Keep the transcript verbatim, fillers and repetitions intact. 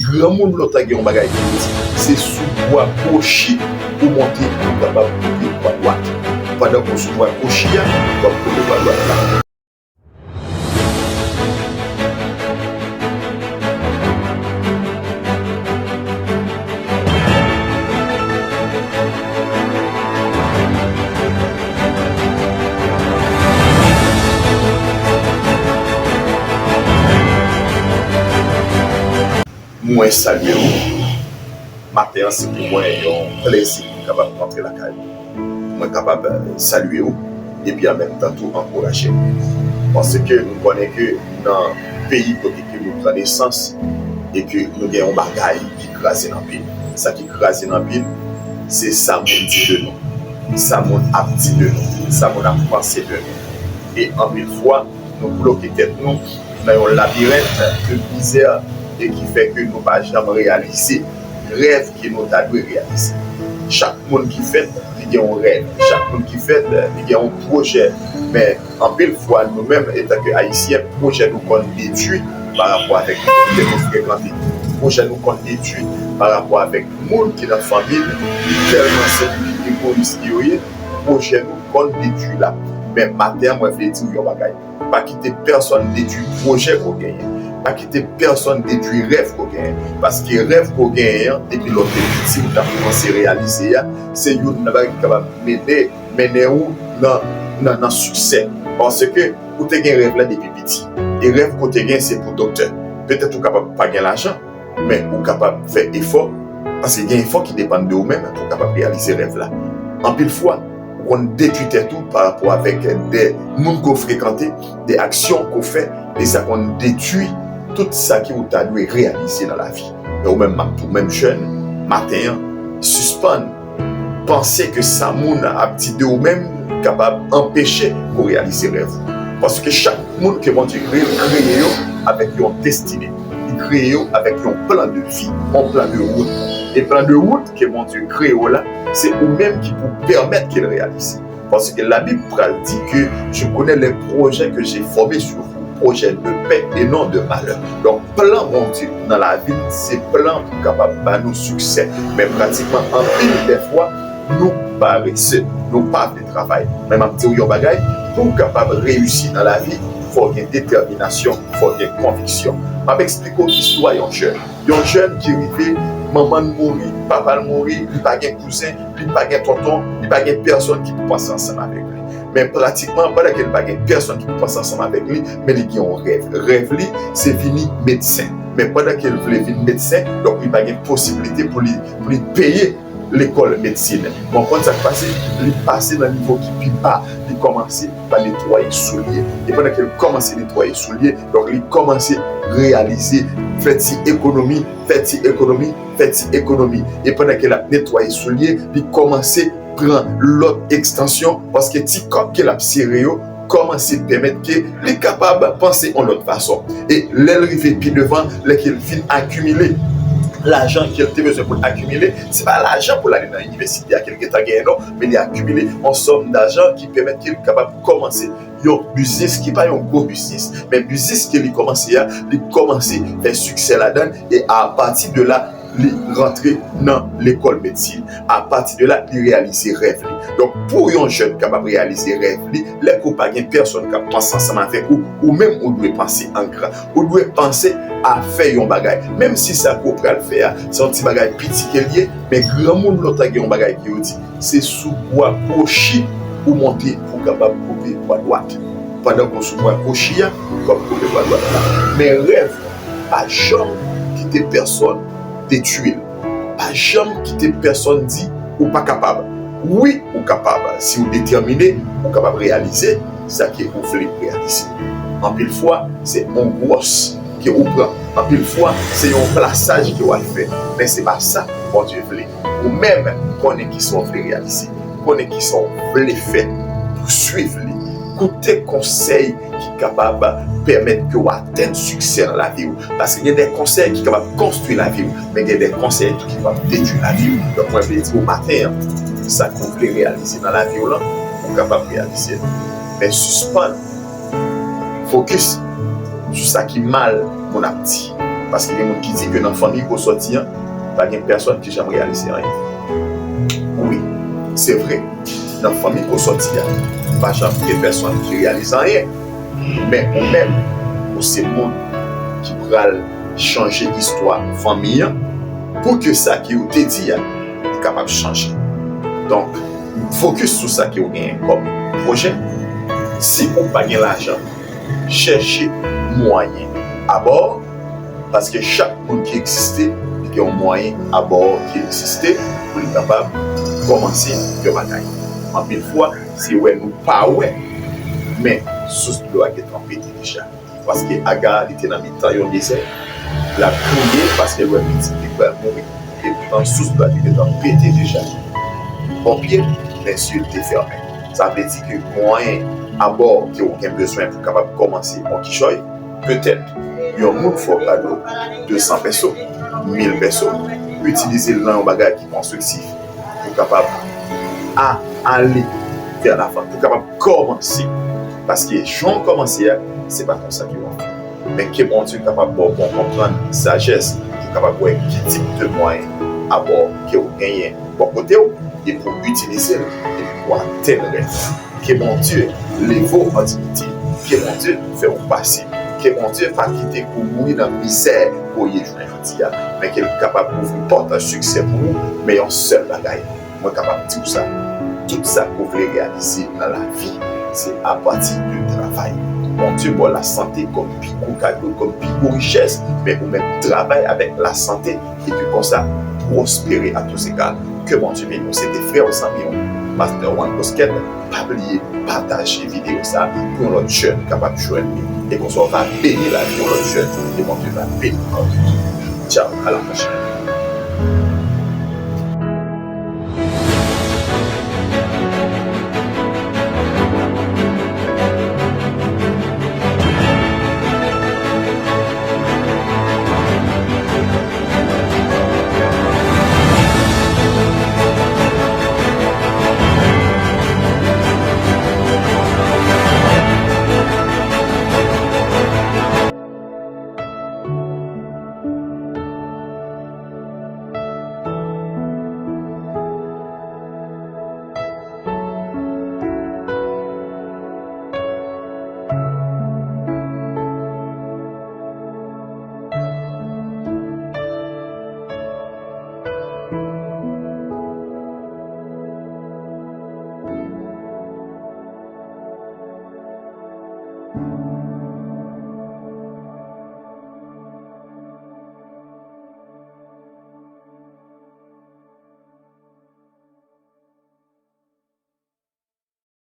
Granmoun lontan gen yon bagay ki di, se sou bwa gwochi ou monte pou w kapab koupe bwa dwat. Pandan ke w sou bwa gwochi a, w ap koupe bwa dwat la. Mwen salye w. Maten an, se pou mwen yon plezi pou m kapab rantre lakay ou. Mwen kapab, eh, salye w epi an menm tan tou ankouraje w. Paske nou konnen ke nan peyi kote ke nou pran nesans e ke nou gen yon bagay ki kraze n anpil. Sa ki kraze n anpil, se sa moun di de nou, sa moun ap di de nou, sa moun ap panse de nou. E anpil fwa, nou bloke tèt nou nan yon labirent de mizè e ki fè ke nou pa janm reyalize rèv ke nou ta dwe reyalize. Chak moun ki fèt, li gen yon rèv. Chak moun ki fèt, li gen yon pwojè. Men, anpil fwa, nou menm, etanke Ayisyen, pwojè nou konn detwi pa rapò avèk moun ke nou frekante. Pwojè nou konn detwi pa rapò avèk moun ki nan fanmi n, tèlman se moun egoyis ke yo ye, pwojè nou konn detwi la. Men maten an, mwen vle di w yon bagay. Pa kite pèsonn detwi pwojè ke w genyen. Pa kite pèsonn detwi rèv ke w genyen. Paske rèv ke w genyen an, depi lè w te piti, ou t ap panse reyalize a, se youn nan bagay ki kapab mennen, mennen ou nan, nan, nan siksè. Paske ou te gen rèv la depi piti. E rèv ke w te gen, se pou doktè. Petèt ou kapab pa gen lajan, men ou kapab fè efò, paske gen efò ki depann de ou menm pou w kapab reyalize rèv la. Anpil fwa, ou konn detwi tèt ou pa rapò avèk de moun ke w frekante, de aksyon ke w fè, e sa konn detwi tout sa ke w ta dwe reyalize nan lavi. Men ou menm, m ap di w menm jèn, maten an, sispann panse ke sa moun ap di de ou menm kapab anpeche ke w reyalize rèv ou. Paske chak moun ke Bondye kreye, li kreye yo avèk yon destine. Li kreye yo avèk yon plan de vi, yon plan de wout. E plan de wout ke Bondye kreye w la, se ou menm ki pou pèmèt ke l reyalize. Paske Labib pral di ke je connais les projets que j'ai formés sur vous, projets de paix et non de malheur. Donk, plan Bondye nan lavi n, se plan pou kapab ba nou siksè. Men pratikman anpil dèfwa, nou parese, nou pa vle travay. Men m ap di w yon bagay, pou w kapab reyisi nan lavi, fò w gen detèminasyon, fò w gen konviksyon. M ap eksplike w istwa yon jèn. Yon jèn ki rive, manman l mouri, papa l mouri, li pa gen kouzen, li pa gen tonton, li pa gen pèsonn ki pou panse ansanm avèk li. Men pratikman, pandan ke li pa gen pèsonn ki pou panse ansanm avèk li, men li gen yon rèv. Rèv li, se vini medsen. Men pandan ke l vle vin medsen, donk li pa gen posiblite pou li, pou li peye lekòl medsin. Bon, konn sa k pase, li pase nan nivo ki pi ba, li kòmanse pa netwaye soulye. E pandan ke l kòmanse netwaye soulye, donk li kòmanse reyalize, fè ti ekonomi, fè ti ekonomi, fè ti ekonomi. E pandan ke l ap netwaye soulye, li kòmanse pran lòt ekstansyon, paske ti kòb ke l ap sere yo kòmanse pèmèt ke li kapab panse yon lòt fason. E lè l rive pi devan, lè ke l fin akimile lajan ke l te bezwen pou l akimile, se pa lajan pou l ale nan inivèsite a ke l gentan genyen non, men li akimile yon sòm dajan ki pèmèt ke l kapab kòmanse yon biznis ki pa yon gwo biznis. Men biznis ke li kòmanse a, li kòmanse fè siksè ladan l, e apati de la, li rantre nan lekòl medsin. Apati de la, li reyalize rèv li. Donk, pou yon jèn kapab reyalize rèv li, lè ke w pa gen pèsonn k ap panse ansanm avèk ou, ou menm ou dwe panse an gran. Ou dwe panse a fè yon bagay. Menm si sa ke w pral fè a, se yon ti bagay piti ke l ye, men granmoun lontan gen yon bagay ke yo di, se sou bwa gwochi ou monte pou w kapab koupe bwa dwat. Pandan ke w sou bwa gwochi a, w ap koupe bwa dwat la. Men rèv ou, pa janm kite pèsonn detwi l. Pa janm kite pèsonn di ou pa kapab. Wi, ou kapab. Si w detèmine, ou kapab reyalize sa ke ou vle reyalize. Anpil fwa, se yon gwòs ke ou pran. Anpil fwa, se yon plasaj ke w al fè. Men se pa sa Bondye vle. Ou menm, konnen kisa w vle reyalize. Konnen kisa w vle fè. Pouswiv li. Koute konsèy ki kapab pèmèt ke w atenn siksè nan lavi w. Paske gen de konsèy ki kapab konstwi lavi w, men gen de konsèy tou ki kapab detwi lavi w. Donk, mwen vle di w maten an, sa ke w vle reyalize nan lavi w lan, ou kapab reyalize l. Men sispann fokis sou sa ki mal moun ap di. Paske gen moun ki di ke nan fanmi ke w sòti an, pa gen pèsòn ki janm reyalize anyen. Wi, se vre. Nan fanmi ke w sòti a, pa janm gen pèsòn ki reyalize anyen. Men ou menm, ou se moun ki pral chanje istwa fanmi an pou ke sa ke w te di a, li kapab chanje. Donk, fokis sou sa ke w genyen kòm pwojè. Si ou pa gen lajan, chèche mwayen abò, paske chak moun ki egziste, li gen yon mwayen abò ki egziste pou li kapab kòmanse yon bagay. Anpil fwa, se wè nou pa wè, men sous dlo a gentan pete deja. Paske Aga, li te nan mitan yon dezè, l ap kriye paske l wè pitit li pral mouri. Epoutan, sous dlo a te gentan pete deja. Ponpye, men zye l te fèmen. Sa vle di ke mwayen abò ke w gen bezwen pou kapab kòmanse yon kichòy, petèt, yon moun fè w kado de san pèso, mil pèso, itilize l nan yon bagay ki konstriktif pou kapab a, ale vè lavan, pou kapab kòmanse. Paske jan w kòmanse a, se pa konsa ke w ap fè. Men ke Bondye kapab ba w bon konprann, sajès, pou kapab wè ki tip de mwayen abò ke w genyen bò kote w, e pou w itilize l, epi pou w atenn rèv la. Ke Bondye leve w an diyite. Ke Bondye fè w pase. Ke Bondye pa kite ke w mouri nan mizè ke w ye jounen jodi a, men ke l kapab ouvri pòt siksè pou ou, men yon sèl bagay, mwen kapab di w sa, tout sa ke w vle reyalize nan lavi, se apati de travay. Bondye ba w lasante kòm pi gwo kado, kòm pi gwo richès, men ou menm travay avèk lasante, epi konsa, pwospere a tou zega. Ke Bondye beni w. Se te frè w, zanmi w, Pastè Juan Bosquet. Pa bliye pataje videyo sa pou yon lòt jèn kapab jwenn li. E konsa, w va beni lavi yon lòt jèn. E Bondye va beni w. Tchaw, a la pwochèn.